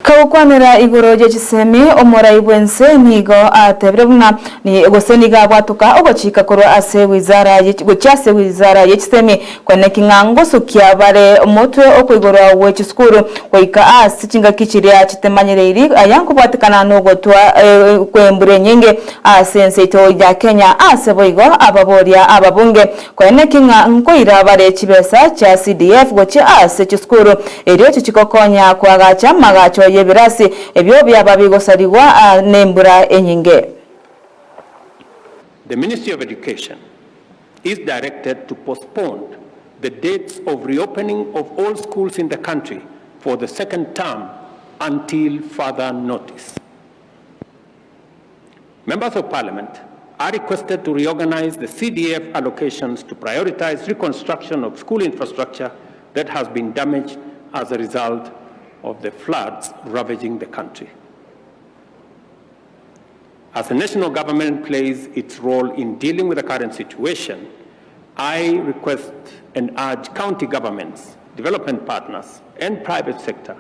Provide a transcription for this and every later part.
Kagokwanera igoro ye chisemi, omorai bw'ense nigo atebire buna gose nigo abwatoka ogochika korwa ase wizara gochia ase wizara ye chisemi kweneki ng'a ngosukia bare omotwe okoigorwa gwe chisukuru goika ase chingaki chiria chitemanyereiri aya nkobwatekana nogotwa kw'embura enyinge ase ense yaito ya Kenya ase boigo ababoria ababunge Koeneki ng'a nkoira bare chibesa chia CDF gochia ase chisukuru, erio chichikokonya koagacha amagacho y'ebirasi ebio biaba bigosarigwa nembura enyinge. The Ministry of Education is directed to postpone the dates of reopening of all schools in the country for the second term until further notice. Members of Parliament are requested to reorganize the CDF allocations to prioritize reconstruction of school infrastructure that has been damaged as a result of the floods ravaging the country. As the national government plays its role in dealing with the current situation, I request and urge county governments, development partners, and private sector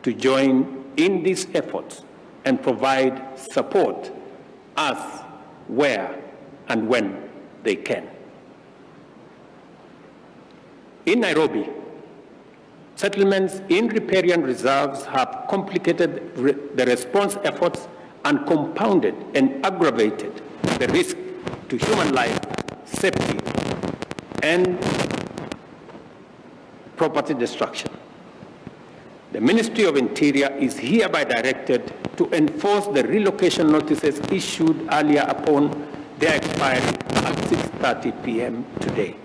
to join in these efforts and provide support as, where, and when they can. In Nairobi, settlements in riparian reserves have complicated re the response efforts and compounded and aggravated the risk to human life, safety, and property destruction. The Ministry of Interior is hereby directed to enforce the relocation notices issued earlier upon their expiry at 6:30 p.m. today.